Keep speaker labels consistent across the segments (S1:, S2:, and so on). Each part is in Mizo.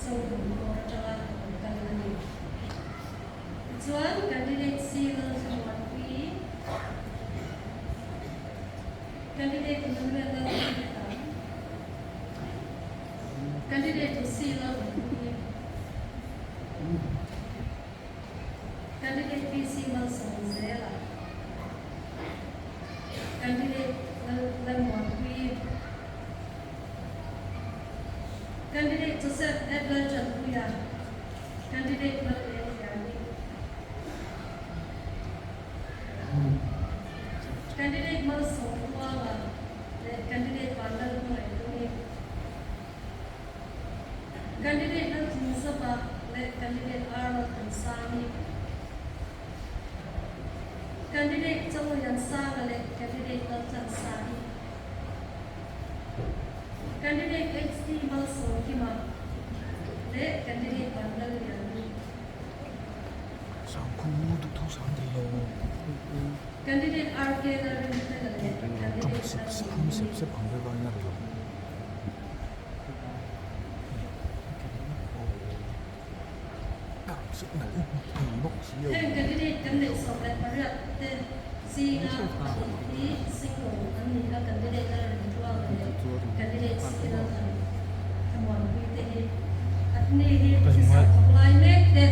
S1: Zohmun Corps atanga rawn kal a ni. Tichuan, Candidate C Lalthlamuanpuii, Candidate Emmanuel Lalhmingthanga, Candidate Lucy Lalawmpuii, Candidate PC Malsawmzela, Candidate Lalmuanpuii, Candidate Joseph Edward Chanpuia, Candidate Lalengtiani, Candidate Malsawmtluanga leh Candidate Vanlalhmangaihtungi, Candidate Lalthingzova leh Candidate R Lalthansangi, Candidate Chawliansanga leh Candidate Laltlansangi, Candidate HT Malsawmkima leh Candidate Vanlalliani. Candidate RK Lalrinfela leh Candidate Lalmuanpuii. Heng candidate kan neih 18 te zinga pahnih hi single an ni a, candidate Lalrintluanga leh candidate C Lalthan Thlamuanpui te hi Atni hi officer thawk lai mek te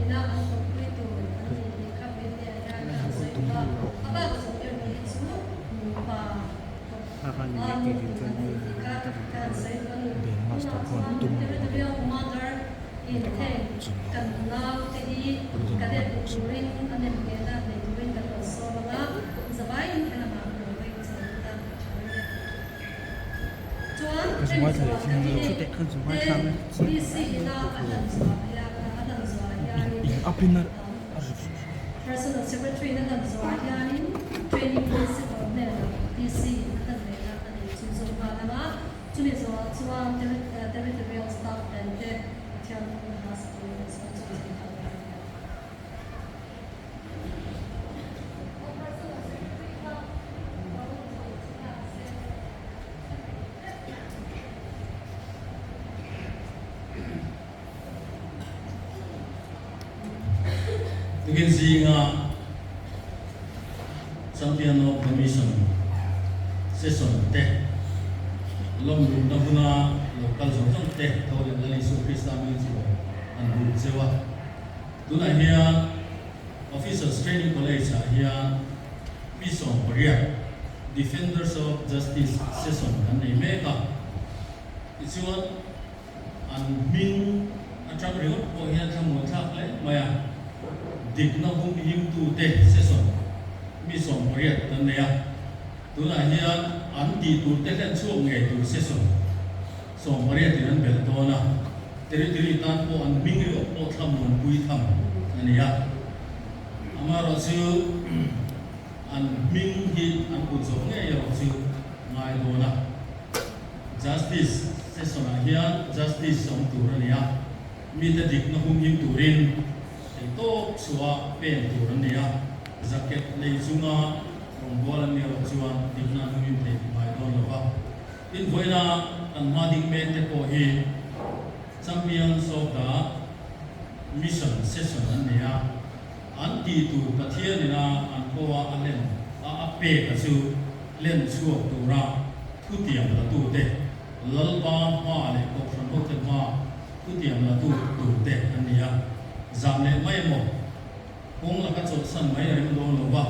S1: ina an thawkpui tur an ni tih kha vawiin ah hian ka han sawi duh a, a bak zawng erawh hi chu nupa thawk a nu tur an ni tih kha ka han sawi duh a ni. Tunah chuan Territorial Commander in heng kan nau te hi cadet ni turin a nem nghehna nei turin kan rawn sawm ang a, zavaiin helamah rawn hawi chho ila a tha ring e. Chuan hemi zawhah candidate te DC ina a hlan zuah hian a hlan zuah hianin Personal Secretary in a hlan zuah hianin Training Principal hnenah DC in a hlan lehna a nei chu zawk nghal ang a. Chumi zawhah chuan Territorial Staff Band te Pathian thawkna hla sa turin an sawm chho zui nghal dawn a ni.
S2: Tukin zinga Champion of the Mission session te lawmluhna huna lo kal zawng zawng te tho leh Lal Isua Krista hmingin chibai an buk cheu a. Tunah hian Officers Training College ah hian mi 18 Defenders of Justice session kan nei mek a. Tichuan an hming atang ringawt pawh hian thlamuan thlak hle mai a, dikna hum himtute session mi 18 kan nei a. Tunah hian an tih tur te hlen chhuak ngei tur session 18 in an belh dawn a, territory tan pawh an hming ringawt pawh thlamuan pui tham a ni a. Amaherawhchu an hming hi an put zawh ngei erawh chu ngai dawn a. Justice session ah hian justice awm tur a ni a, mite dikna humhim turin theihtawp chhuah pen tur an ni a, jacket lei chunga rawngbâwl an nih erawh chuan dikna an humhim thei ngai dawn lo va. Tin, vawiina kan hma ding mek te pawh hi Champions of the Mission session an ni a, an tih tur Pathian ina an ko a a hlen a a pek a chu hlen chhuak tura thutiam latute, Lalpa hma leh Kohhran hote hma thutiam latu turte an ni a. Zam leh mai emaw, kawng laka chawlhsan mai a rem dawn lo va,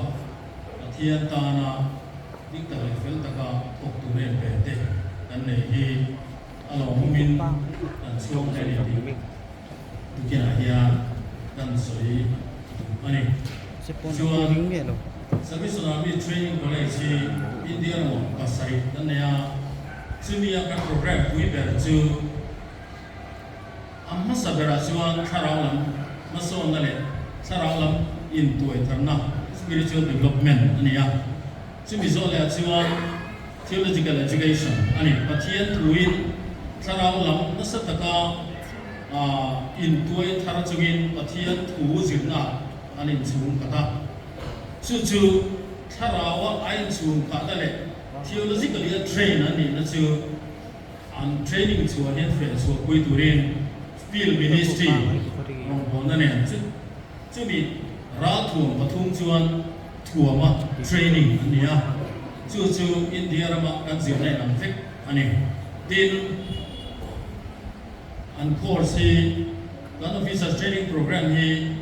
S2: Pathian tana dik tak leh fel taka thawk tur em ve te kan nei hi a lawmawmin kan chhuang hle a ni tih tukinah hian kan sawi duh a ni. Tichuan, Salvation Army Training College hi India ramah pasarih kan nei a, chumi a kan programme pui ber chu a hmasa berah chuan thlarau lam hmasawnna leh thlarau lam intuaitharna, spiritual development, a ni a. Chumi zawh lehah chuan theological education a ni. Pathian thuin thlarau lam nasa taka intuai thar chungin Pathian thu zirna an inchhung khat a. Chu chu thlaraua a inchhung khahna leh theologically a train an nihna chu an training chhuah hian fel chhuahpui turin. Field Ministry rawngbawlna nen chu chumi ralthuam pathum chuan thuama training an ni a, chu chu India rama kan zirna in ang vek a ni. Tin, an course hi kan Officers Training Programme hi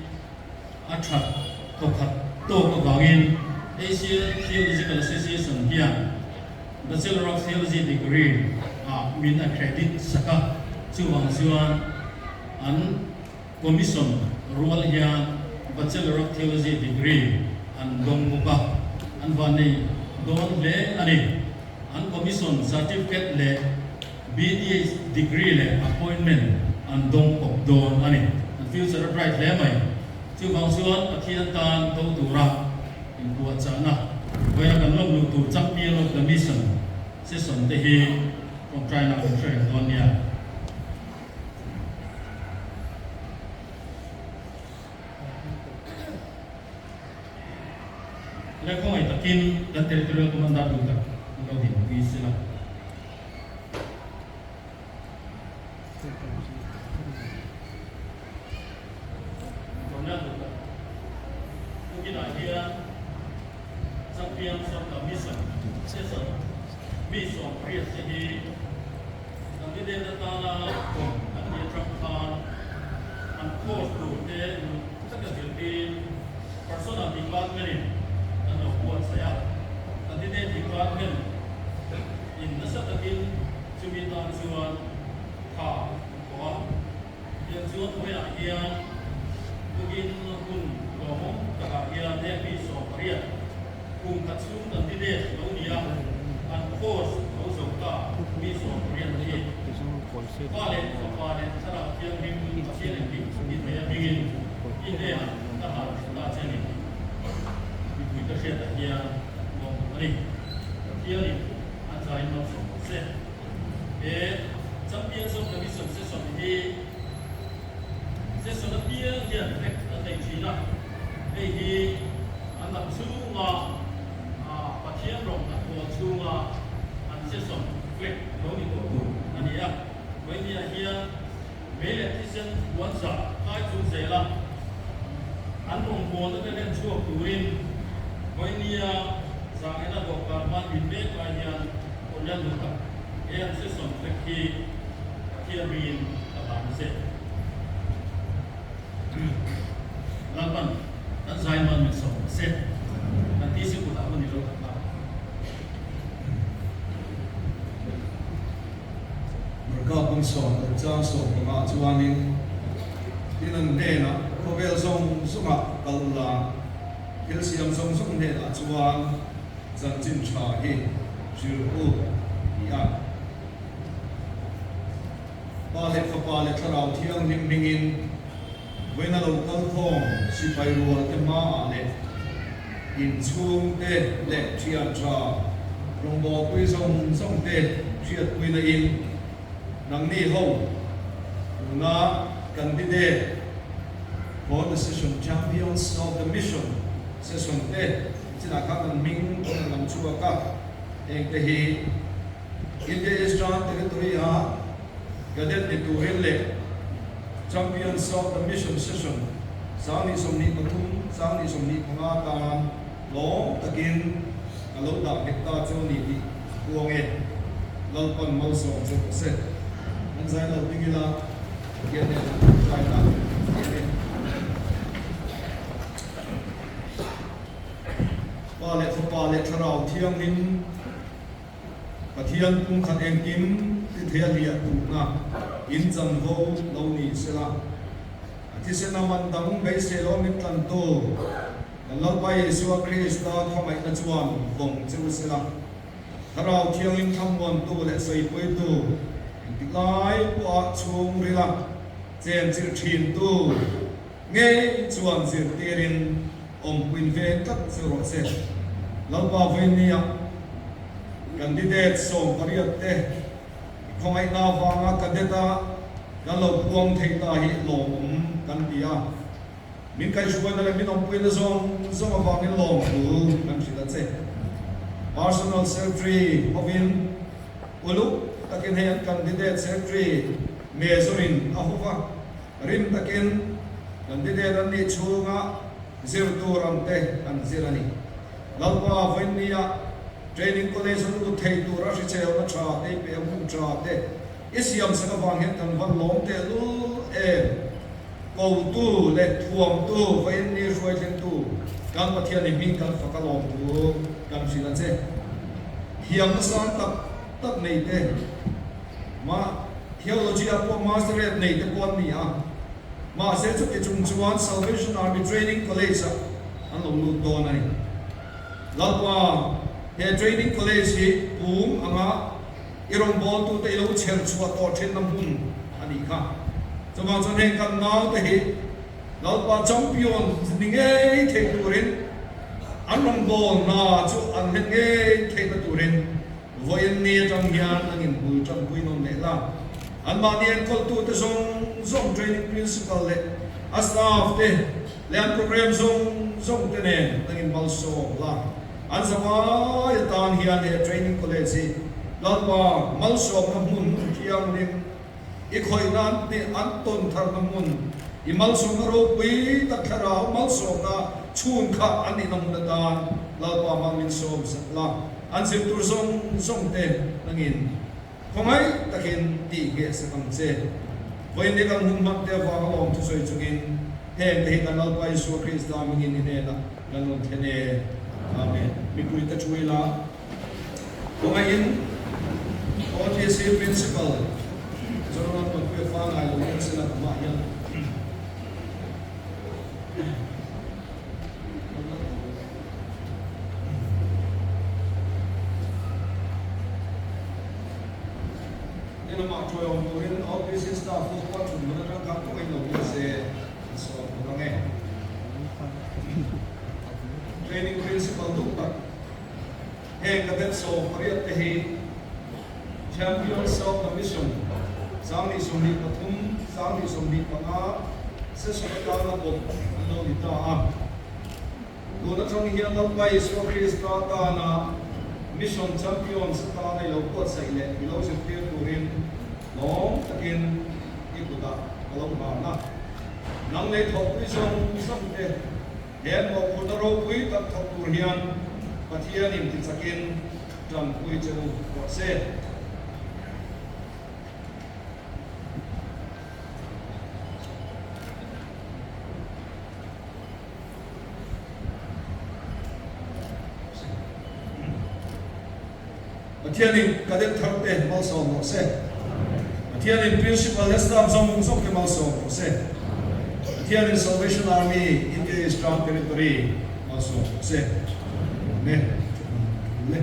S2: a that thawkhat tawk avangin Asian Theological Association hian Bachelor of Theology degree ah min accredit sak a, chuvang chuan an commission rual hian Bachelor of Theology degree an dawng bawk a, an vannei dawn hle a ni. An commission certificate leh BTH degree leh appointment an dawng kawp dawn a ni. An future a bright hle mai. Chuvang chuan Pathian tan do tura inpuahchahna vawiina kan lawm luh tur Champion of the Mission session te hi tawngtaina kan hre reng dawn nia. Le khawngaih takin kan Territorial Commander duh tak an lo dinpui sela. Ronald Luka tukinah hian Champions of the Mission session mi 80 te hi candidate atana kawm an nih atang khan an course tur te uluk taka zirtir Personnel Department in an lo buatsaih a, Candidate Department in nasa takin chumi tan chuan tha an thawh a, tiang chuan vawiah hian tukin hun lawmawm takah hian heng mi 80 kum khat chhung candidate lo ni a, an course lo zo ta mi 80 hi Pa leh Fapa leh Thlarau Thianghlim Pathian engkim i thei a hmingin i hnenah ka hal ta che ni tih mipui ka hriatah hian ka puang duh a ni. Pathianin a zai malsawm rawh se. He Champions of the Mission session hi session apiang hian vek an nei thin a, hei hi an dam chhunga Pathian rawng a thawl chhunga an session vek lo ni tawh tur a ni a. Vawinia hian mei leh thisen puan zah kai chung zela an rawngbawlna te hlen chhuak turin Vawinia zangena dawhkan hman min mek lai hian Korean nu tak he an session vek hi Pathian ringin ka hlan a che. Lalpan kan zai man min sawm a se. Kan ti sikul ah hun i lo tak a.
S3: Marka bung 16 chang 15 chuanin tin an hnenah khawvel zawng zawngah kal ula, thil siam zawng zawng hnenah chuan chanchin tha hi hrilh u ti a. Pa leh Fapa leh Thlarau Thianghlim hmingin vawiina lo kal khawm sipai rual te hmaah leh inchhung te leh thian tha rawngbawlpui zawng zawng te hriatpuina in nangni ho tuna candidate for the session Champions of the Mission session te chinah khan an hming an lam chhuak a, heng te hi India Eastern Territory-a Cadet ni turin leh Champions of the Mission Session 2023, 2025 tan lawm takin ka lo dah nghet ta chu a ni tih a puang e. Lalpan malsawm che rawh se. An zai lo ding ila Pathian hnenah tawngtai ta em e. Pa leh Fapa leh Thlarau Thianghlim. Pathian pumkhat engkim ti thei a hliah duhna in chanvo lo ni sela, a thisen a man dang beisei lo min tlantu kan Lalpa Isua Krista khawngaihna chuan vawng che u sela, Thlarau Thianghlim thlamuantu leh sawipuitu engtik lai pawha chhungrila chenchilh thintu ngei chuan zirtirin awmpuin veng tlat chu rawh se. Lalpa Vawinia candidate 80 te i khawngaihna avanga cadet-a kan lo puang theih ta hi lawmawm kan ti a. Min kaihhruaina leh min awmpuina zawng zawng avangin lawmthu kan hrilh a che. Personal Secretary hovin uluk takin hei an candidate secretary measurin a huva. Rim takin candidate an nih chhunga zir tur ang te an zir a ni. Lalpa vawinia Training College a lut thei tur a hriselna tha te, i peh hun tha te i siam sak avang hian kan van lawm tehlul em. Kotu leh thuamtu vawiin hruai thlengtu kan Pathian i hming kan fak a lawm thu kan hrilh a che. Thiamna sang tak tak nei te ma theology ah pawh masterate nei te pawh an ni a, mahse chuti chung chuan Salvation Army Training College ah an lo lut dawn a ni. Lalpa, he Training College hi pum anga i rawngbawltute i lo chher chhuah tawh thinna hmun a nih kha. Chuvang chuan heng kan naute hi Lalpa champion ni ngei thei turin an rawngbawlna chu an hlen ngei theihna turin vawiin ni atang hian an inbul tanpui nawn leh la. Anmahni enkawltute zawng zawng Training Principal leh a staff te leh an program zawng zawng te nen an inmalsawm la. An zavai atan hian he Training College hi Lalpa malsawmna hmun thianghlim i khawihna an tih an tawn tharna hmun, i malsawmna ropui tak thlarau malsawmna chhun kha an nihna hmun atan Lalpa hmang min sawm sak la. An zir tur zawng zawng te nangin khawngaih takin tih ngheh sak ang che. Vawiin ni kan hun hman te avanga lawm thusawi chungin heng te hi kan Lalpa Isua Krista hmingin i hnenah kan rawn thlen e. Amen. Mipui te thu ila kawngaihin OTC Principal General Muanpuia fa ngai lo hian sela ka hmah hian Ni lamah ṭuaiawm turin OPC staff ho pawh ṭhut hmun aṭang khan kawngin lo kal se an sawm bawk ang e. Training Principal duh tak heng cadet 18 te hi Champions of the Mission 2023, 2025 session atana bawm an lo ni ta a. Tun atang hian Lalpa Isua Krista tana Mission Champions atana i lo buatsaih leh i lo zirtir turin lawm takin i kutah ka lo hlan a. Nang lei thawhpui zawng zawng te he mawhphurhna ropui tak thawk tur hian Pathianin tichakin tanpui che u rawh se. Pathianin cadet thar te malsawm rawh se. Pathianin Principal leh staff zawng zawng te malsawm rawh se. Pathianin Salvation Army India Eastern Territory malsawm rawh se. Amen. Le.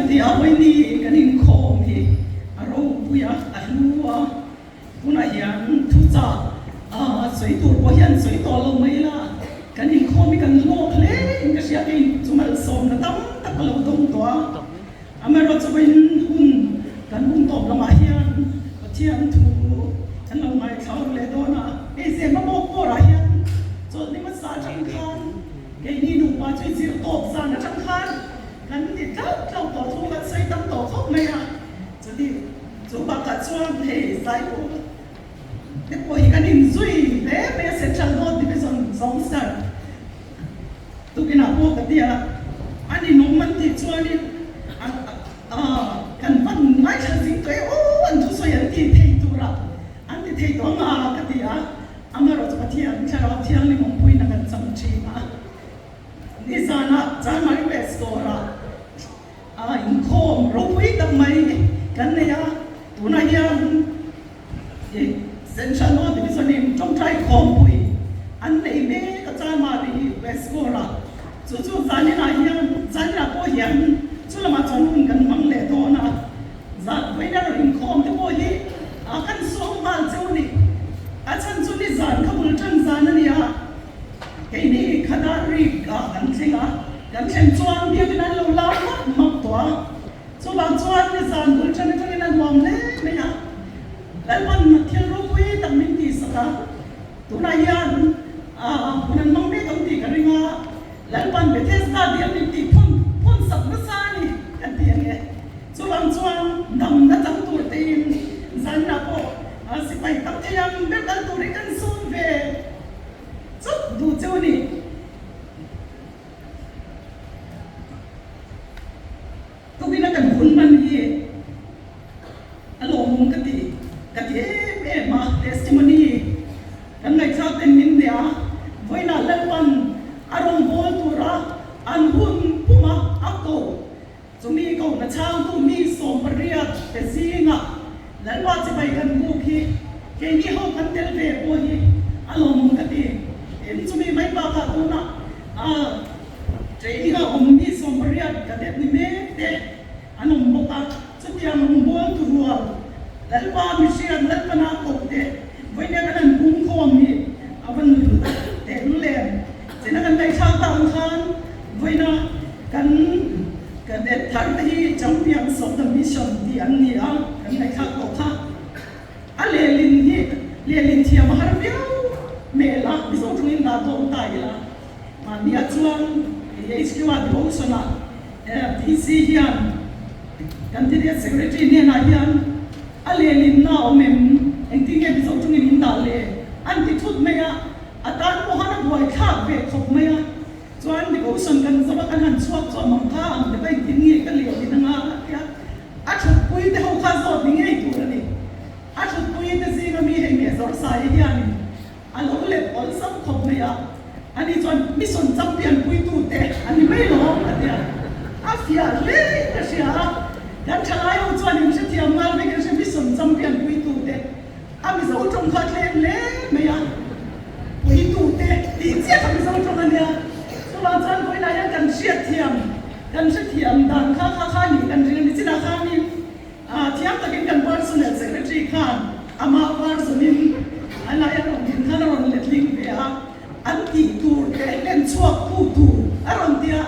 S4: ti a, Vawiini kan inkhawm hi a ropui a, a hlu a, tunah hian thuchah a sawi tur pawh hian sawi tawh lo mai la, kan inkhawm hi kan hlawk hle in ka hria, kei chu malsawmna tam tak ka lo dawng tawh a, amaherawhchu vawiin hun kan hun tawp lamah hian Pathian thu kan lo ngaithla leh dawn a, hei zema bawk pawrah hian chawlhni hmasa atang khan Keini nupa chu i zir tawp zan atang khan kan ti tlauh tlauh tawh thu kan sawi tam tawh khawp mai a, chuti chu bakah chuan hei Zaipawl te pawh hi kan inzui hle mai a, Central North Division zawng sir tukinah pawh ka ti a, a ninawm an tih chuanin a kan hman ngaithla zing tawh e aw an thusawi an ti thei turah an ti thei tawh anga ka ti a. Amaherawhchu Pathian Thlarau Thianghlim awmpuina kan chang thin a, nizanah Chanmari West dawrah a inkhawm ropui tak mai kan nei a, tunah hian Central North Division-in tawngtai khawmpui an nei mek a Chanmari West dawrah, chu chu zaninah hian zaninah pawh hian chu lamah chuan hun kan hmang leh dawn a. Zan vawiin a rawn inkhawm te pawh hi a kan sawm nghal cheu a ni. A chhan chu ni zan kha bul tan zan a ni a, keini khadar rik ah kan thleng a, kan thlen chuan biakin an lo lar map map tawh a, chuvang chuan ni zan bul tan atangin a nuam hle mai a, Lalpan thil ropui tak min tihsak a, tunah hian hun an hmang mek ang tih ka ring a. Lalpan Bethesda dial min tih phun phun sak nasa a ni kan ti ang e. Chuvang chuan damna chang tur tein zanna pawh sipai tam thei ang ber kal turin kan sawm ve chawp duh cheu a ni. Tukin a kan hun hman hi a lawmawm ka ti ka ti em em a, testimony kan ngaihthlak ten min nia, vawiinah Lalpan a rawngbâwl tura an hun puma a ko chumi kohna chhangtu mi 80 te zingah Lalpa chibai kan buk hi keini ho kan tel ve pawh hi a lawmawm ka ti em chumi mai bakah tunah a Training a awm mi 80 cadet ni mek te an awm bawk a, chutiang rawngbâwl tu rual Lalpa mihriat Lalpana koh te vawinia kan han pum khawm hi a van teh lul em? China kan ngaihthlak tak ang khan vawiina kan cadet thar te hi Champions of the Mission tih an ni a, kan ngaihthlak tawh kha. A lehlin hi lehlin thiam a har viau hmel a, Mizo tawngin dah dawn ta ila. Mahniah chuan HQ-a devotion-ah DC hian candidate secretary hnenah hian a lehlinna a awm em? Engtin nge Mizo tawngin in dah le? An ti thut mai a, a tan pawh han a buaithlak ve khawp mai a. Chuan devotion kan zawh a kan han chhuak chuah mang kha ang deuh a engtin nge ka lehlin anga a ti a, a thutpui te ho kha zawt ni ngei tur a ni. A thutpui te zinga mi hei meh zawrh sai hianin A lo let awlsam khawp mai a, ani chuan mission champion puitute a ni mai lo a ti a, a fiah hle in ka hria a, kan thalai ho chuan in hrethiam ngal vek in hre mission champion puitute a Mizo tawng kha a tlem hle mai a, puitute tih chiah kha Mizo tawng a nia, chuvang chuan vawiinah hian kan hriatthiam kan hrethiam dan kha kha kha nih kan ring a ni chinah khanin Thiam takin kan Personnel Secretary khan amah version-in a lai a rawn din khan a rawn letling ve a, an tih tur te hlen chhuak tu tur a rawn ti a,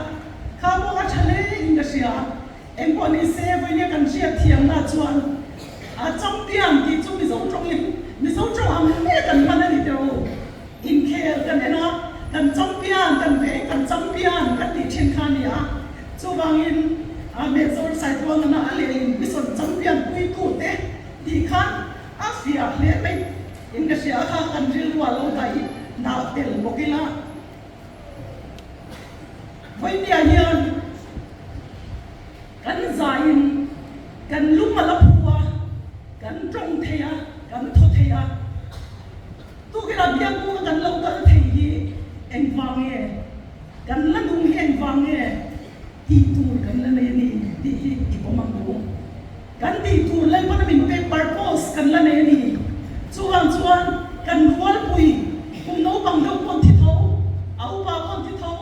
S4: kha pawh a tha hle in ka hria. Engpawh ni se vawinia kan hriat thiamna chuan a champion tih chu Mizo tawngin Mizo tawng ang hle kan hman a ni teh u. Inkhel kan en a, kan champion kan veng kan champion kan tih thin kha a ni a, chuvangin Major Saituangana a lehlin mission champion puitute tih kha a fiah hle mai in ka hria a kha kan rilru a lo daih dah tel bawk ila. Vawinia hian kan zaiin kan lung a la phu a, kan tawng thei a, kan thaw thei a. Tukina biakbunga kan lo kal thei hi engvang nge? Kan la nung hi engvang nge? Tih tur kan la nei a ni tih hi i pawm ang u. Kan tih tur Lalpana min pek purpose kan la nei a ni. Chuvang chuan kan rualpui kum naupang deuh pawn thi tho, a upa pawn thi tho,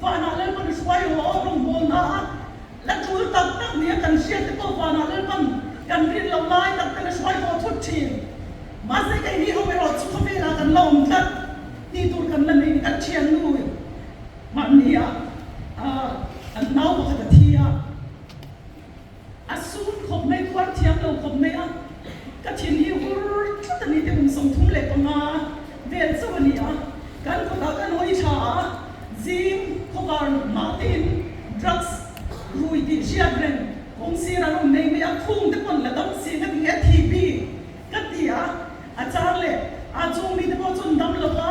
S4: vanah Lalpana hruai haw rawngbawlna a la tul tak tak. tak nia kan hriat te pawh vanah Lalpan kan rin loh lai tak ten a hruai haw thut thin. Mahse keini ho erawh chu khawvelah kan la awm tlat tih tur kan la nei ni kan thiannu mahnia an nau pakhat a thi a. A sun khawp mai, tuar thiam lo khawp mai a, ka thin hi hur tlat a ni te kum 35 vel chauh a ni a, kan kawtah kan hawi tha a, zing khawvar mah tein drugs rui tih hriat reng kawng sir an awm nei mai a, khung te pawn la dam si nga tinge thi bik ka ti a, a chang leh a chung mite pawh chuan dam lo va,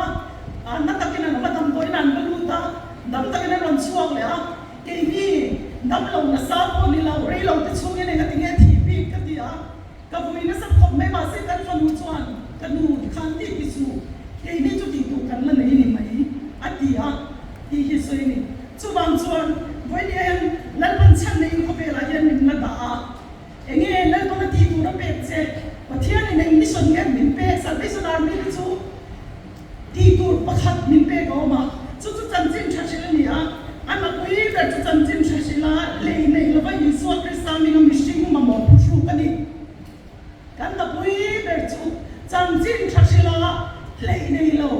S4: na takin an awm a, damdawiin an va lut a, dam takin an rawn chhuak leh a. Keini damlo nasa pawh ni lo, rei lo te chhungin eng a ti nge thih bik ka ti a, ka vui nasa khawp mai mahse kan fanu chuan ka nu khan tih ti suh, keini chu tih tur kan la nei ni mai a ti a tih hi sawi ni. Chuvang chuan vawinia hian Lalpan chhan neiin khawvelah hian min la dah a, enge Lalpan a tih tur a pek che, Pathianin eng mission nge min pek, Salvation Army te chu Tih tur pakhat min pek a awm a, chu chu chanchin tha hrilh a ni a. A napui ber chu chanchin tha hrilh a, lei nei lova Isua Krista hminga mihring mamawh phuhruk a ni. Kan napui ber chu chanchin tha hrilh a, hlei nei lo,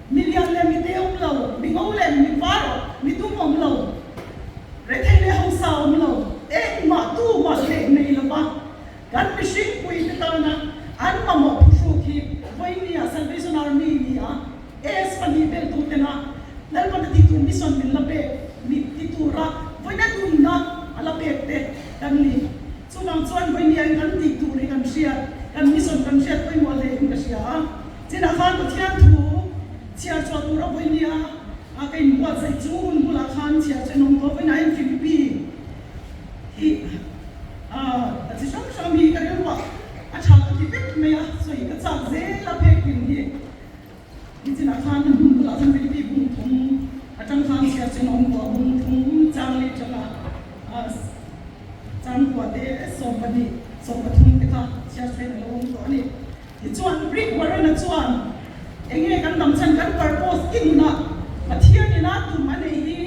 S4: mi lian leh mi te awm lo, mi ngo leh mi var mi dum awm lo, rethei leh hausa awm lo, engmah tumah hlei nei lova Kan mihring puite tana an mamawh phuhruk hi vawinia Salvation Army ni a AS pahnih bel tutena Lalpan a tih tur mission min la pek ni ti tura vawiina nunna a la pek te kan ni. Chuvang chuan vawinia in kan tih tur hi kan hriat, kan mission kan hriat pawimawh hle in ka hria a. Chinah khan Pathian thu chhiar chhuah tura vawinia a ka inbuatsaih chu hun bulah khan chhiar chu en awm tawh vawiinah hian Philippi hi A chi hrang hrang hi ka rilruah a tha ka ti vek mai a, sawi ka chak zel a phek pin hi nichinah khan a hmun bulah khan Philippi bung thum atang khan chhiar chen a awm tawh a, bung thum chang leh tanga chang kua te 12 13 te kha chhiar chen a lo awm tawh a ni. Tichuan Rick Warren-a chuan enge kan dam chhan kan purpose i nunah Pathian ina tum a neih hi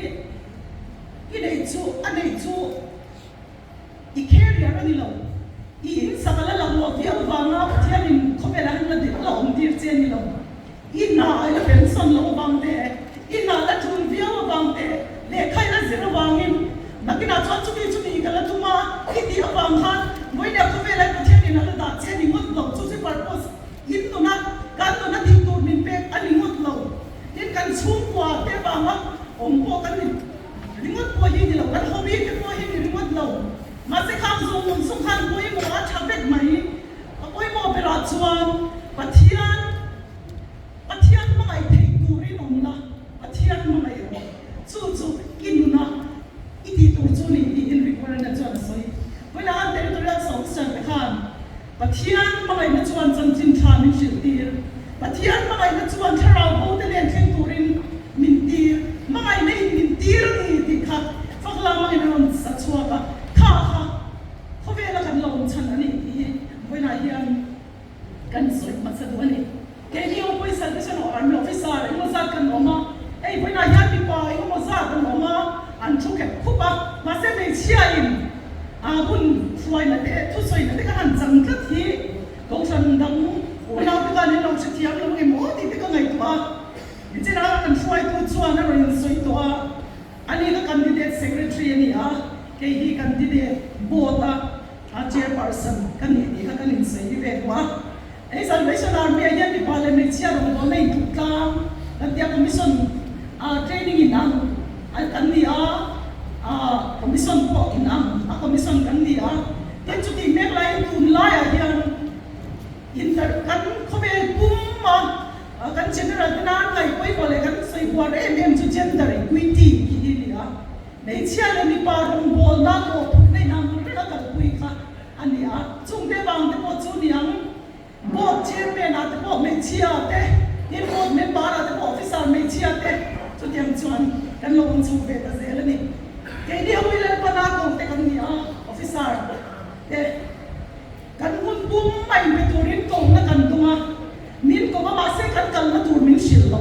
S4: i neih chu a neih chu I career a ni lo. I in sak a la lang loh viau vanga Pathianin khawvel ah hian la dik la awm tir che a ni lo. I hna i la pension loh avang te, i hna la tul viau avang te, lehkha i la zir avangin nakinah chuan chumi chumi ka la tum a i tih avang khan vawinia khawvel ah hian Pathianin a la dah che a ni ngawt lo. Chu chu purpose in nuna kan nuna tih tur min pek a ni ngawt lo. Tin, kan chhungkua te avanga awm pawh kan ni. Ringawt pawh hi ni lo, kan hobby te pawh hi ni ringawt lo. Mahse khang zawng zawng sawm khan pawimawh a tha vek mai. A pawimawh berah chuan Pathian, Pathian hmangaih theih turin awm la, Pathian hmangaih rawh. Chu chu i nuna i tih tur chu ni tiin Rick Warren-a chuan a sawi. Vawilah an territorial officer te khan Pathian hmangaihna chuan chanchin tha min hrilh tir. Pathian hmangaihna chuan thlarau bo te nen thleng turin min tir. Hmangaihna in min tir a ni tih kha Fakla hmangin a rawn sa chhuak a, kha kha khawvela kan lo awm chhan a ni tih hi vawiinah hian kan sawi hmasa duh a ni. Keini ho pawhin Salvation Army officer engemaw zat kan awm a, hei vawiinah hian mipa engemaw zat an awm a, an thu khep khup a, mahse hmeichhiain aa hun hruaina te thusawi na te ka han chang tlat hi Kohhran dang unaute khan in lo hrethiam lo nge maw tih te ka ngaihtuah a, nichinah kan hruaitu chuan a rawn insawi tawh a, ani ka candidate secretary a ni a, kei hi candidate board a chairperson ka nih tih kha kan insawi ve duh a. Hei Salvation Army ah hian mipa leh hmeichhia rawngbawlna intluk tlang kan tia commission training in ang kan ni a, commission pawh in ang a commission kan ni a. Tin chutih mek laiin tunlaiah hian inter kan khawvel puma kan general te nan ngaih pawimawh leh kan sawi huar em em chu gender equity tih hi a ni a. Hmeichhia leh mipa rawngbawlna mawhphurhna inang reng a kalpui kha a ni a. Chungte vang te pawh chu niang board chairman ah te pawh hmeichhia te, tin board member ah te pawh officer hmeichhia te chutiang chuan kan lo awm chho ve ta zel a ni. Keini ho hi Lalpana ko te kan ni a, officer te kan hun pum mai pe turin kohna kan tum a, min ko a mahse kan kalna tur min hrilh lo.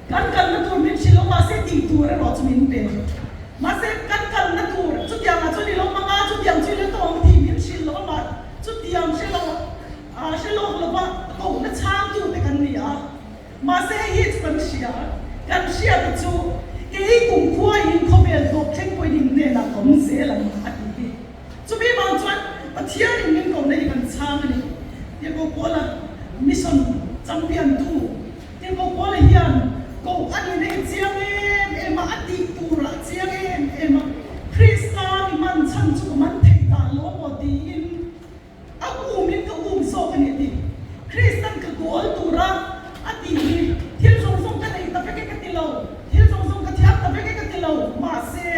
S4: Kan kalna tur min hrilh lo mahse tih tur erawh chu min pe. Mahse kan kalna tur chutiangah chuan i lo hmang a. Mahse hei hi chu kan hria, kan hriata chu kei kumkhua in khawvel tawp thleng pawhin in hnenah ka awm zel ang a ti hi. Chumi vang chuan Pathianin min kohna hi kan chhang a ni. Tirhkoh Paula mission champion tu Tirhkoh Paula hian koh a nihna hi chiang em em a, a tih turah chiang em em a, Krista mi man chhan chu ka man thei ta lo maw tiin A um in ka um zawk a ni a ti. Kristan ka goal tura a tih hi thil zawng zawng ka nei ta vek e ka ti lo, thil zawng zawng ka thiam ta vek e ka ti lo, mahse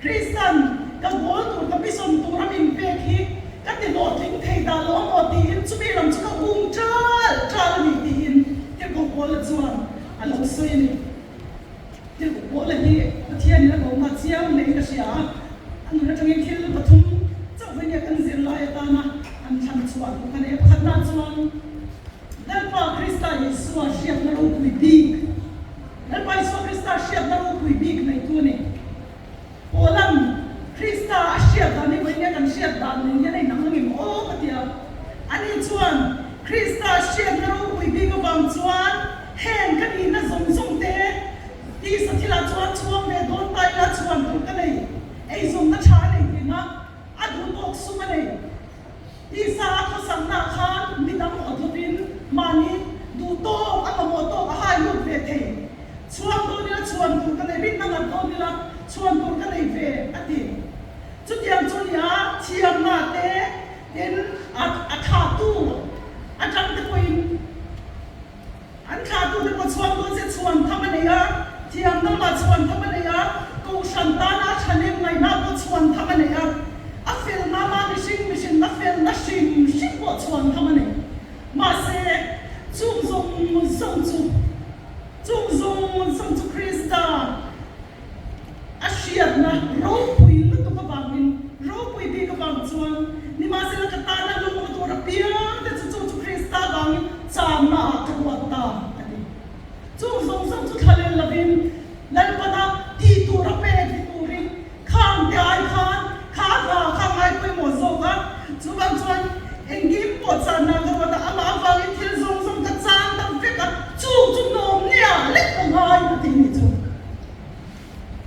S4: Kristan ka goal tur ka mission tura min pek hi ka ti hlawhtling thei ta lo amaw tiin chumi lam chu ka um ṭal ṭal a ni tiin Tirhkoh Paula chuan a lo sawi a ni. Tirhkoh Paula hi Pathianin a ko nghah chiang hlein ka hria a, a nun atangin thil pathum chauh veinia kan zirlai atana an thlan chhuah duh ka nei a. Pakhatna chuan Lalpa Krista Isua hriatna ropui bik, Lalpa Isua Krista hriatna ropui bik neitu a ni. Paula'n Krista a hriat dan hi vawinia kan hriat dan nen hian a inang angem aw ka ti a. Ani chuan Krista hriatna ropui bik avang chuan heng ka nihna zawng zawng te tisa thilah chuan chhuang ve dawn ta ila chhuan tur ka nei, eizawnna tha a nei tihna a duh tawk sum a nei. Tisa a khawsaknaah khan midang awt lovin mahni duh tawk a mamawh tawk a hai lut ve thei. Chhuan dawn ila chhuan tur ka nei, rinna ngat dawn ila chhuan tur ka nei ve, a ti. Chutiang chu nia thiamna te tin a thlahtu atang te pawhin An thlahtute pawh chhuan dawn se chhuan tham a nei a, thiamna mah chhuan tham a nei a, kohhran tana a thanem ngaihna pawh chhuan tham a nei a, a felna mah mihring mihrinna felna hrim hrim pawh chhuan tham a nei. Mahse, chung zawng zawng chu, chung zawng zawng chu Krista a hriatna ropui lutuk avangin, ropui bik avang chuan nimahsela ka tana lungna tur apiang te chu chu chu Krista avangin channa ah ka ruat ta a ti. Chung zawng zawng chu thlalel lovin Lalpana tih tur a pek hi turin khang te ai khan kha hla kha ngai pawimawh zawk a, chuvang chuan engkim pawh channa ka ruat a, amah avangin thil zawng zawng ka chan ta vek a, chung chu nawm nia lek ka ngai ka tih ni chu.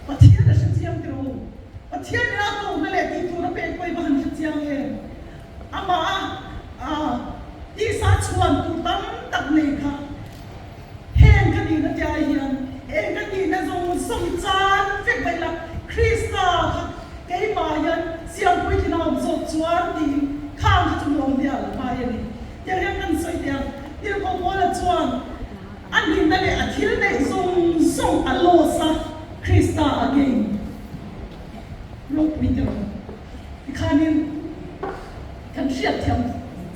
S4: Pathian a hre chiang teh u. Pathian ina kohna leh tih tur a pek pawh i va han hre chiang em? Amah a tisa chhuan tur tam tak nei kha heng ka nihna te ai hian eng ka nihna zawng zawng chan vek vaih la, Krista kha keimah hian siampui tlin a awm zawk chuan tiin khang kha chu nuam dial ngai a ni. Tiang hian kan sawi teh ang, Tirhkoh Paula chuan A nihna leh a thil neih zawng zawng a loss a, Krista a gain. Ropui te rawh. Tikhanin kan hriatthiam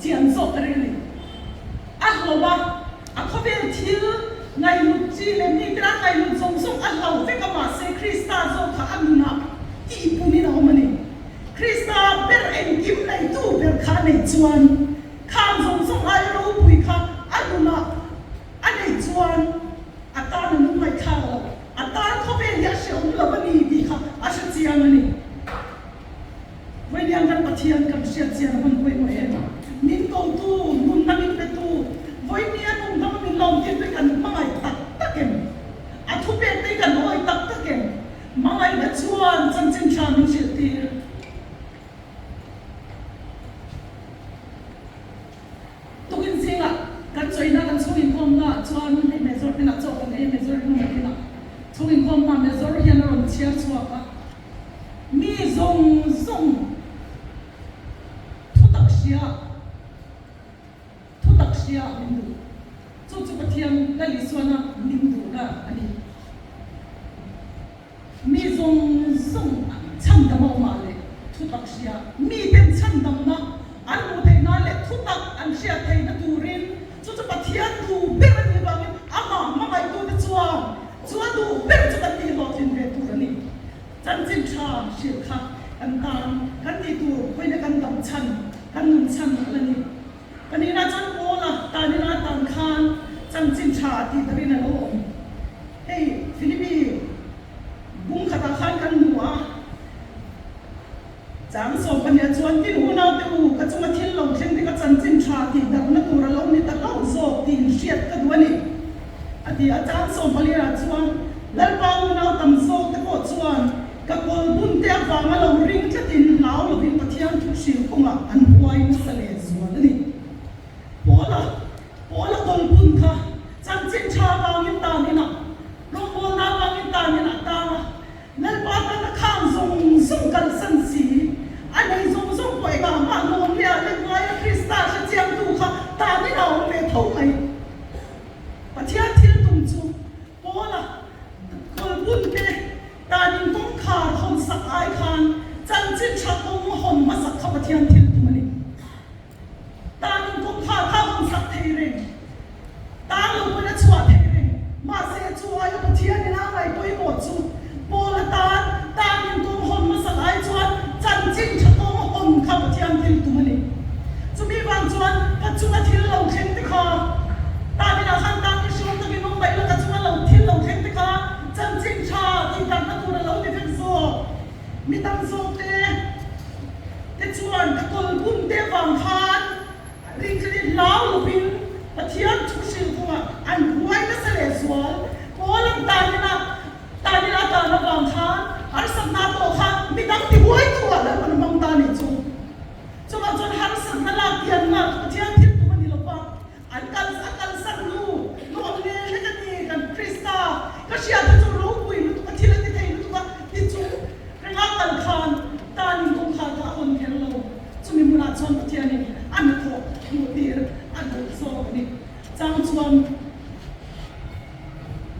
S4: chian zawk ka ring a ni. A hlo a, a khawvel thil ngaihlut chi leh mite a ngaihlut zawng zawng a hlo vek a, mahse Krista zawk kha a nunah tihpunin a awm a ni. Krista ber engkim neitu ber kha a neih chuan Khang zawng zawng aia ropui kha a nunah a neih chuan a tan a lungngaih thlak lo, a tan khawvel hi a hrehawm lo a ni tih kha a hre chiang a ni. Vawiin kan Pathian kan hriat chian a hman pawimawh em? Min kotu, nunna min petu, vawiin a nungdama min lawmtir te kan hmangaih tak tak em? A thupek te hi kan awih tak tak em? Hmangaihna chuan chanchin tha min hrilh tir. Tukin zingah kan chawina kan chhung inkhawmna ah chuan hei Major hnenah chaw kan ei a, Major in a hnenah chhung inkhawmna Major hian a rawn chhiar chhuak a, mi zawng zawng thutak hria thutak hria min duh. Chu chu Pathian Lal Isuana min duhna a ni. Mi zawng zawng chhandam a awm ah leh thutak hria miten chhandamna an hmuh theih nan leh thutak an hriat theihna turin chu chu Pathian duh ber a nih avangin amah hmangaihtute chuan chu a duh ber chu kan tihhlawhtlin ve tur a ni. Chanchin tha hrilh kha kan tan kan tih tur khawina kan dam chhan kan nun chhan a la ni. Panina chuan Paula tanina tan khan chanchin tha tih takin a lo awm. Hei Philippi bung khatah khan kan hmu a, chang 12 chuan tin unaute u ka chunga thil lo thleng te ka chanchin tha tih darhna tur a lo ni ta hlauh zawk tih inhriat ka duh a ni. A ti a. Chang sawmpaliah chuan Lalpa unau tam zawk te pawh chuan ka kawl bun te avanga lo ring tlatin hlau lovin Pathian thu hrilh kawngah an huai nasa leh zual a ni. Pawla Pawla kawl bun kha chanchin tha avangin tan inah, rawngbawlna avangin tan inah tang a, Lalpa tana khang zawng zawng kalsan si, a nei zawng zawng pawh engah mah nuam leh a let ngaia Krista hre chiangtu kha tanin a awm ve tho mai. Pathian thil tum chu Paula kawlbun te tanin kawngkhar hawn sak ai khan chanchin tha kawng hawn hmasak kha Pathian thil tum a ni. Tanin kawngkhar kha hawn sak thei reng, tan lo pawn a chhuah thei reng. Mahse, chu aia Pathianin a ngaih pawimawh chu Paula tan tanin kawng hawn hmasak ai chuan chanchin tha kawng hawn kha Pathian thil tum a ni. Chumi vang chuan ka chunga thil lo thleng te kha taninah khan tan i hriawm takin awm mai la, ka chunga lo thil lo thleng te kha chanchin tha tih darhna tur a lo ni vek zawk. Mi tam zawk te te chuan ka kawl bum te vang khan ringhlel i hlau lovin Pathian thu hrilh kawngah an huai nasa leh zual. Paul an tanin a tanin a tan avang khan harsatna tawh kha mi dang ti huai tu ah lalpan a hmang ta nih chu. Chuvang chuan harsatna lak tian nghal chu Pathian thil tum a ni lo va, an kal a kalsan nu nuam le hlek a ni kan Krista ka hriat te chu ropui lutuk a thil a ti thei lutuk a ti chu renga kal khan tanin kawngkhar kha a hawn kher lo. Chumi hmunah chuan Pathianin a hnathawh hmuh tir a duh zawk a ni. Chang chuan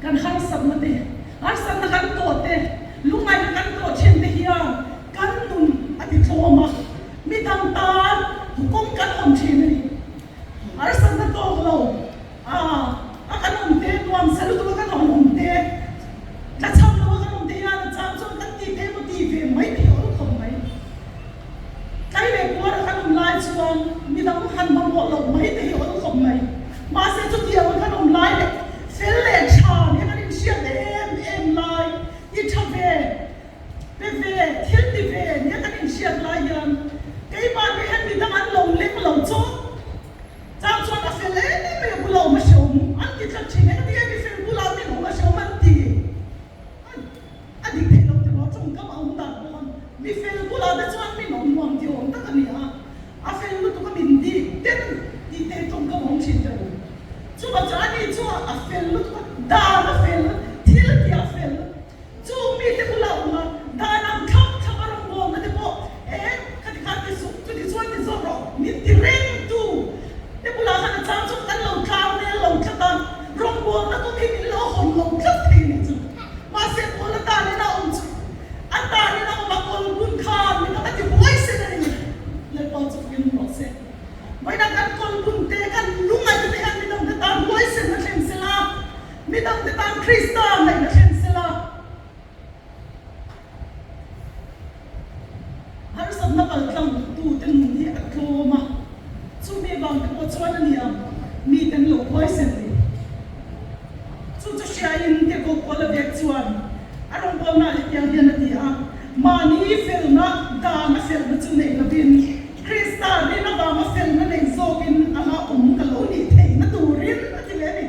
S4: kan harsatna te, harsatna kan tawh te, lungngaihna kan tawh thin te hian kan nun a ti tlawm a, mi dang tan kawng kan awm thin a ni. Harsatna tawk lo a a kan awm te, nuamsa lutuk a kan awm awm te, tlachham lo a kan awm te hian a chang chuan kan tih te emaw tih ve mai te hi a awm khawp mai. Tlai leh puar a kan awm lai chuan midang han mamawh loh mai te hi awm khawp mai. Mahse chutiang a kan awm lai leh fel leh tha nia kan inhriat em em lai, ti tha ve, pe ve, thil ti ve nia kan inhriat lai hian keimah nih hian midang an lo leng lo chawt. Chang chuan a fel em em mai a bula awm a hreawm an ti tlat thin. Engati nge mi fel bulah min awm a hreawm an ti? A dik theih loh tiraw tawngkam a awm dan pawn mi fel bulah te chuan min awm nuam ti awm tak a ni a, a fel lutuk a min dik den tih te tawngkam a awm thin teh u. Chuvang chuan ani chu a fel lutuk a, dan a fel, thil tih a fel, chu mite bulah awm a, dan ang thlap thlap a rawngbawlna te pawh e khati khan ti suh, chuti chuan ti zawk rawh min ti reng tu te bulah khan a chang chuan kan lo tlang rel lo tlat a, rawngbawlna kawng hi min lo hawn lo tlat thei a nih chu. Mahse Paula tanin a awm chu a tanin a awm a, kawl bun khan mi dang a ti huai sen a ni. Lalpa chu fakin rawh se. Vawiinah kan kawl bun te, kan lungaih te hian mi dangte tan huai sen a thlen sela, mi dangte tan Krista ngaih a thlen sela. Harsatna kaltlang tute nun hi a tlawm a, chumi avang te pawh chuan a nia miten lo huaisen ni. Chu chu hriain Tirhkoh Paula vek chuan a rawngbawlna hetiang hian a ti a, Mahni felna dana felna chu nei lovin, Krista rin avanga felna nei zawkin anga awm ka lo nih theihna turin a ti leh a ni.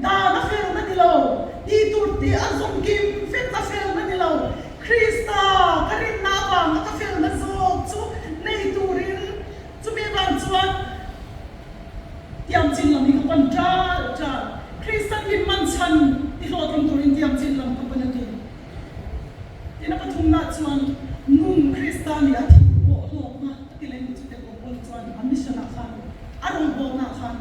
S4: Dan a felna ni lo, tih tur tih a zawm kim vek a felna ni lo, Krista ka rinna avanga ka felna zawk chu nei turin chumi avang chuan tiam chin lam hi ka pan ṭal ṭal. Kristan min man chhan ti hlawhtling turin tiam chin lam ka pan a ti. Tin a pathumna chuan nun Krista nih a thih pawh hlawkna a ti leh ni chu te pawh Paul chuan a mission ah khan a rawngbawlna ah khan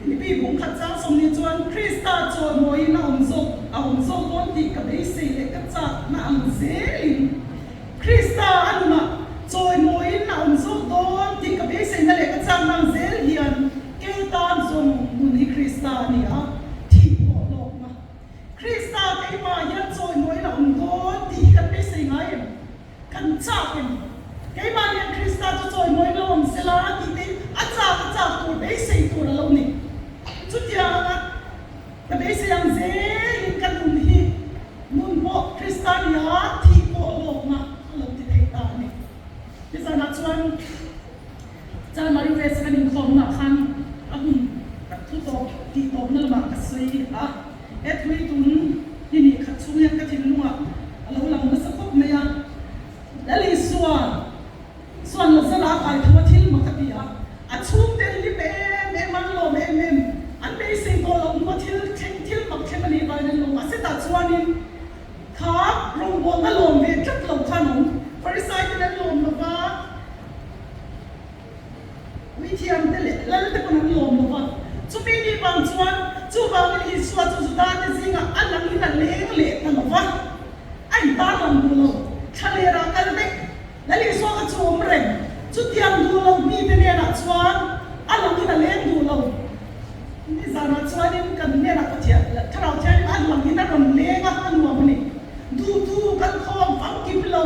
S4: Philippi bungkhat chang sawmni chuan Krista chawimawiin a awm zawk a awm zawk dawn tih ka beisei leh ka chakna ang zelin Krista a nunah chawimawiin a awm zawk dawn tih ka beiseina leh ka chakna ang zel hian kei tan zawng nun hi Krista a ni a, thih pawh hlawkna Krista keimah hian chawimawiin a awm dawn tih hi kan beisei ngai em? Kan chak em? Keimah hian Krista chu chawimawi lo ang sela tih te a chak a chak tur beisei tur a lo ni. Chutiang anga ka beisei ang zelin ka nun hi nun pawh Krista nia thih pawh hlawkna a lo ti thei ta a ni. Nizanah chuan Chanmari West kan inkhawmnaah khan a hun thu tawp tih tawpna lamah. a. He thui tun hi ni khat chhung hian ka thinlungah a lo lang nasa khawp mai a. Lal Isua chuan Lazara a kai tho a thil mak a ti a, a chhungte an hlim em em a, an lawm em em, an beisei tawh loh hnu a thil thleng thil mak thleng a nih vangin an lawm a, setah chuanin kha rawngbawlna lawm ve tlat lo khan awm Pharisai ten an lawm lo va. Puithiamte leh lalte pawn an lawm lo va. Chumi ni vang chuan chuvangin Isua chu Judate zingah a langin a leng leh ta lo va, a intar lang duh lo. Thlalera kal daih Lal Isua kha chu awm reng. Chutiang duh lo mite hnenah chuan a langin a leng duh lo. Nizanah chuanin kan hnenah Pathian Thlarau Thianghlim a langin a rawn leng a, a nuam a ni. Duhtu kan khawm famkim lo.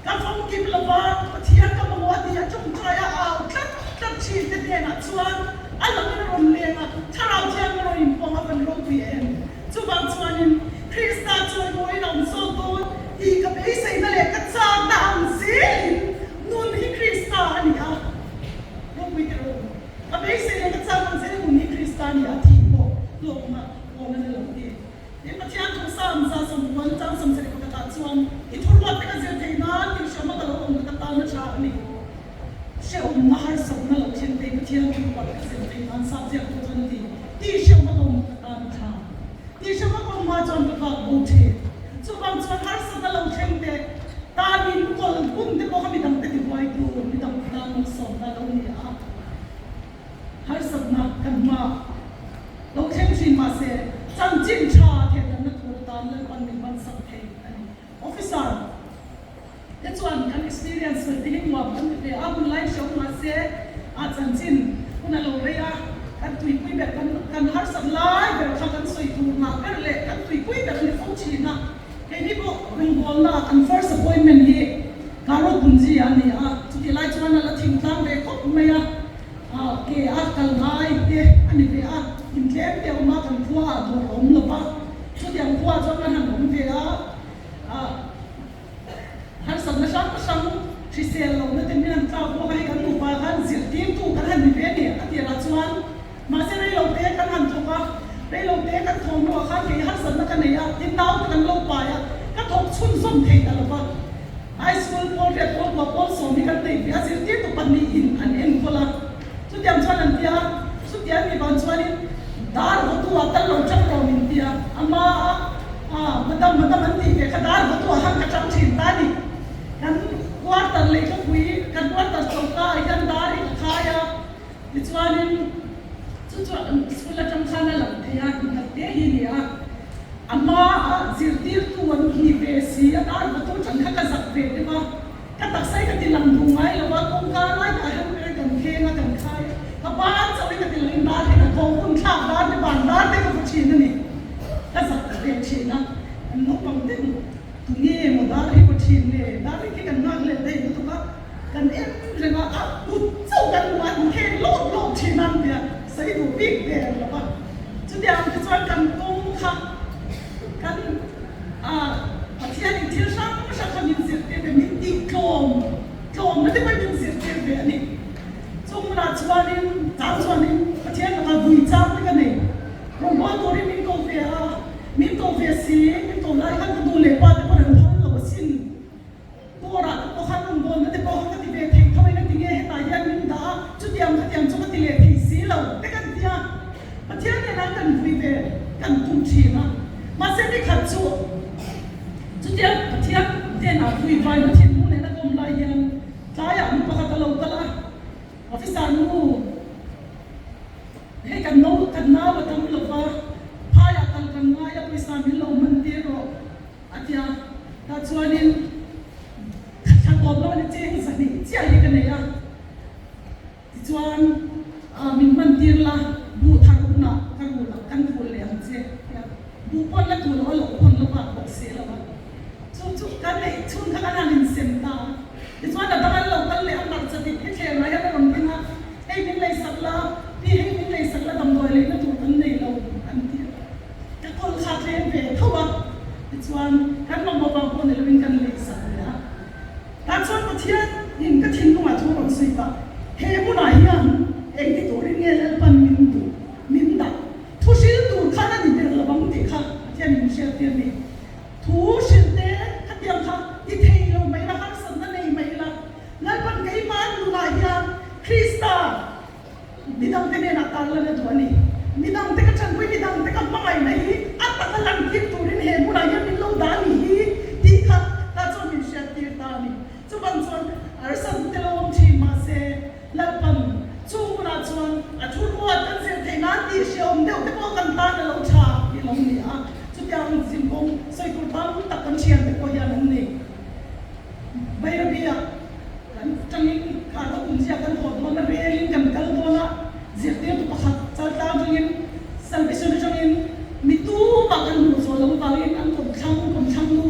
S4: Ka famkim lo va, Pathian ka mamawh a ti a, tawngtai a au tlat tlat thin te hnenah chuan a langin a rawn leng a, Thlarau thiang a rawn inpawng a van ropui em? Chuvang chuanin Krista chawimawiin a awm zawk dawn tih ka beiseina leh ka chakna ang zelin nun hi Krista a ni a, ropui teh rawh u. Ka beisei leh ka chak ang zelin nun hi Krista a ni a, thih pawh hlawkna pawn a ni lo ti. Tin, Pathian thu Psalm 110 chang 71 ah chuan, I thuruat te ka zir thei nan tih hriamna ka lo awm ka tan a tha a ni. Hrehawmna harsatna lo thlen thei Pathian thuruat ka zir thei nan Psalm ziaktu chuan a ti, Tih hriamna ka awm ka tan a tha. Tih hriamna ka awm hma chuan ka vak bo thin. Chuvang chuan harsatna lo thleng te tanin kawl bum te pawh kha midang te tibuai tur, midang te tan malsawmna lo ni a. Harsatna kan hma lo thleng thin mahse chanchin tha thehdanna tur atan Lalpan min hmansak thei a ni. Officer te chuan kan experience sawi te hi nuam kan ti ve a, hun lai hreawm mahse a chanchin hun a lo rei a, kan tuipui ber kan kan harsat lai ber kha kan sawi tur ngah ber leh kan tuipui ber a ni fo thin a. Keini pawh rawngbawlna kan first appointment hi Garo Punji a ni a, chutih lai chuan a la thingtlang ve khawp mai a, ke a kal ngai te a ni ve a, intlem te a awm a, kan khua ah dawr a awm lo va, chutiang khua chuan kan han awm ve a, harsatna hrang hrang hrisel lohna te min han tlak bawk a, hei kan nupa khan zirtirtu kan han ni ve a ni a tirah chuan. Mahse reilote kan han thawk a, reilote kan thawh hnuah khan kei harsatna ka nei a, tin naute kan lo pai a, ka thawk chhunzawm thei ta lo va. High school pawl riat pawl kua pawl sawm hi kan nei ve a, zirtirtu pahnihin an enkawl a, chutiang chuan an ti a, chutiang ni vang chuanin dar vawtu-ah tal lo tang rawh min ti a, ama a madam madam an tih ve kha dar vawtu-ah khan ka tang thin ta a ni. Kan quarter leihkapui, kan quarter choka ah hian dar hi ka khai a. Tichuanin chu chu school atang khan a lang thei a, hmuhnat te hi a ni a. A hmaah zirtirtu an ni ve si a, dar vatu tan kha ka zak ve deuh a, ka taksa hi ka ti lang duh ngai lo a, kawngka lai takah hian ber kan kheng a, kan khai a, ka ban chauhin ka ti langin dar hi ka thawk hun thlak dar te ban dar te ka va thin a ni, ka zak ve thin a, kan naupang deuh tunge maw dar hi va thin nge, dar hi khi kan nghak leh thei lutuk a. Kan en reng a, a kut chauh kan hmu a, an kheng lawp lawp thin a nia, sawi duh bik der lo va. Chutiang te chuan kan kawng kha kan Pathianin thil hrang hrang kha min zirtir ve, min tih tlawm tlawmna te pawhin min zirtir ve a ni. Chung hmunah chuanin chang chuanin Pathian lakah vui chang te ka nei. Rawngbâwl turin min ko ve a, min ko ve si, min ko lai khan ka nu leh pa te pawh an phal lo asin. Dawrah te pawh khan rawngbawlna te pawh kha ka ti ve thei tho in a ti nge hetah hian min dah a, chutiang khatiang chu ka ti leh thei si lo te kan ti a, Pathian nen an kan vui ve kan tum thin a, mahse ni khat chu chutiang Pathian hnenah vui vaina thinlung nen a ka awm lai hian tlaiah nu pakhat a lo kal a, officer nu hei kan no kan nau a tam lo va, phaiah kal kan ngai a pawisa min lo hman tir rawh. A ti a, tah chuanin thla tawp lo a ni cheng zahnih chiah hi ka nei a, tichuan min hman tir la, buh thar hunah ka rul ang, kan rul leh ang che a ti a, buh pawn la tur lo a, loh pawn la vak bawk si lo a, chu chu ka neih chhun kha kan han insem ta a, tichuan a dang an lo kal leh a, hmarcha dik hi thler ah hian a rawn ding a, hei min leisak la, pi hei min leisak la damdawi leina tur kan nei lo an ti a. Ka kawl kha tlem ve tho a, tichuan kan mamawh vang pawh ni loin kan lei sak leh a. Tah chuan Pathian in ka thinlungah thu rawn sawi ta, he hmunah hian engti turin nge Lalpan min duh, min dah? Thu hril tur khan a ni ber. tir ni. Thu hrilh te khatiang kha ti thei lo mai la, harsatna nei mai la, Lalpan keimah nunah hian Krista midangte hnenah tarlan a duh a ni. Midangte ka tanpui, midangte ka hmangaihna hi a taka lantir turin he hmunah hian min lo dah a nih hi tih kha ta chuan min hriattir ta a ni. Chuvang chuan harsatna te lo awm thin mahse Lalpan chung hmunah chuan a thu ruat kan zir theih nan tih hriaawm deuh te pawh kan tan a lo tha tih lo ni a. Chutiang zinkawng sawi tur tam tak kan thiante pawh hian an nei. Bairabi-ah kan tangin kar ho kumzia kan haw dawn a, relin kan kal dawn a, zirtirtu pakhat chaltlang atangin Salvation atangin mi tumah kan hmuh zawh loh avangin an kawmthlang kawmthlang nu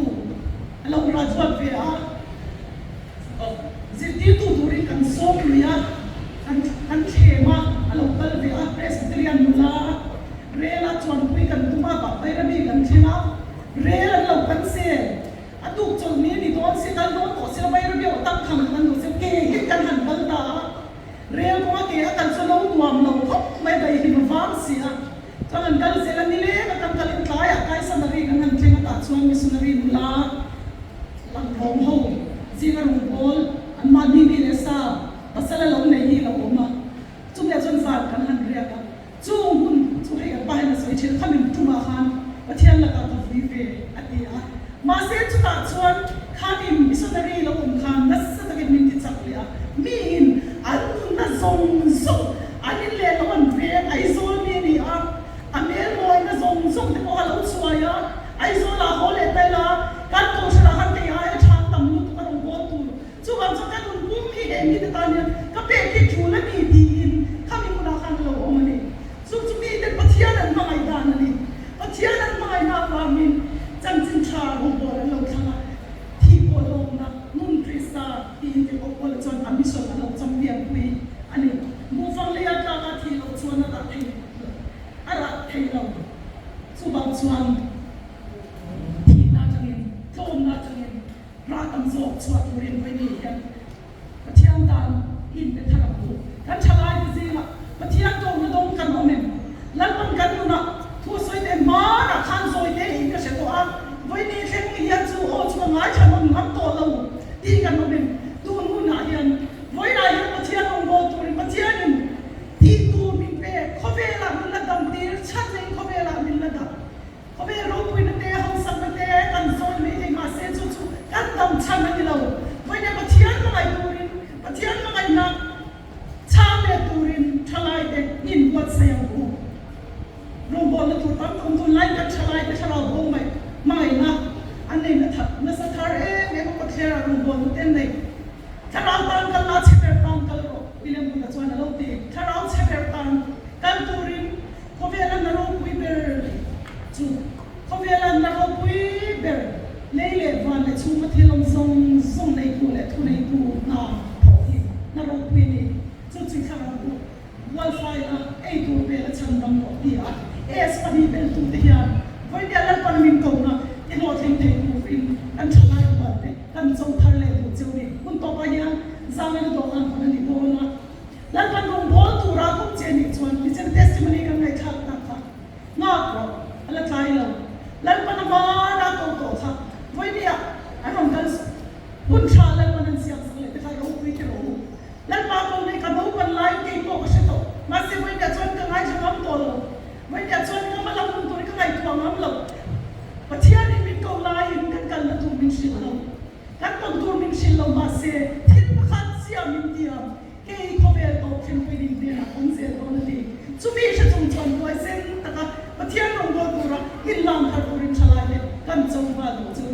S4: a lo graduate ve a, zirtirtu turin kan sawm lui a, kan kan thlem a, a lo kal ve a, Presbyterian nula rela chuanpui kan tum a, Bairabi kan thleng a, rel an lo cancel. A tuk chawlh ni a ni dawn si, kal dawn tawh sila Bairabi aw tak khang kan duh sila ke hi kan han kal ta a, rel kawnga ke a kal chu a lo nuam lo khawp mai daihlim a vang si a, chuan an kal zel a ni leng a kan kalin tlaiah Kaisanari kan han thleng a tah chuan missionary nula lang rawng ho zinga rungpawl an mahni mi leh sa pasal a lo nei hi a lo awm a, chumi ah chuan zan kan han riak a. Chung hun chu hei an pa hian a sawi thin, kha min tumah khan Pathian lakah ka vui ve a ti a. Mahse chutah chuan khanin missionary lo awm khan nasa takin min ti chak leh a, miin an nunna zawng zawng an in leh lo an veng Aizawl mi a ni a, a hmel mawina zawng zawng te pawh a lo chhuai a, Aizawlah haw leh ta ila kan kohhranah khan kei aia tha tam lutuk a rawn bawl tur Chuvang chuan ka nun pum hi he mite tan hian ka pek hi tul a ni tiin khami hmunah khan a lo awm a ni. Chu chu mite Pathian an hmangaih dan a ni. Pathian an hmangaihna avangin chanchin tha rawngbawl an lo thlang a, thih pawh hlawkna nun Krista tiin ke pawh Paula chuan a mission a lo champion pui a ni. Buhfang leia tlaka thih loh chuan a rah thei a rah thei lo. Chuvang chuan thihna atangin tlawmna atangin Rah tam zawk chhuah turin vawi hian Pathian tan in pe thar ang u. Kan thalai te zingah Pathian tawngna dawng kan awm em? Lalpan kan nunah thu sawi te hmanah khan zawi te in ka hre tawh a, vawi ni thleng hian chu aw chu ka ngaithla nawm ngam tawh lo tih kan awm em? Tun hunah hian vawilah hian Pathian rawngbâwl turin Pathianin tih tur min pek, khawvelah min la damtir, chhan neiin khawvelah min la dah. Khawvel ropuina te, hausakna te kan zawn mai thei mahse chu chu kan dam chhan a ni lo. Vawiin Pathian hmangaih turin, Pathian hmangaihna chhang leh turin thalai te inbuatsaih ang u. Rawngbawlna tur tam tak awm tunlai kan thalai te thlarau bo mai hmangaihna an nei na that nasa thar em em a kawtthler ah rawngbawlna te an nei. Thlarau tan kal la chhe ber tan kal rawh William Booth-a chuan a lo ti. Thlarau chhe ber tan kal turin Khawvela na ropui ber chu khawvela na ropui ber lei leh van leh chhunga thil awm zawng zawng neitu leh thuneitu hna thawh hi na ropui a ni. Chu chu thlarau u Wildfire-a ei tur vel a chhan dam rawh ti a S pahnih beltute hian vawinia Lalpan min kohna i hlawhtling thei turin kan thalai rual te kan cho thar leh duh cheu ni. Hun tawpah hian Zangena dawhkan hawn a ni dawn a. Lalpan rawngbâwl tura kawp che nih chuan tichin testimony kan ngaihthlâk tak kha nghâk rawh, a la tlai lo. Lalpan a hmâna ko tawh kha vawinia an rawn kal hun tha Lalpan an siam sak leh te kha ropui ti rawh u. Lalpa ko nei ka naupan laiin kei pawh ka hre tawh, mahse vawinia chuan ka ngaithla ngam tawh lo. Vawinia chuan ka hma lam hun tur hi ka ngaihtuah ngam lo. Pathianin min ko laiin kan kalna tur min hrilh lo, kan tawn tur min hrilh lo, mahse thil pakhat chiah min tiam. Kei khawvel tawp thlenpui ding hnenah awm zel dawn a ni. Chumi hre chung chuan huaisen taka Pathian rawngbâwl tura inlâng thar turin thalai te kan cho nghal duh chu.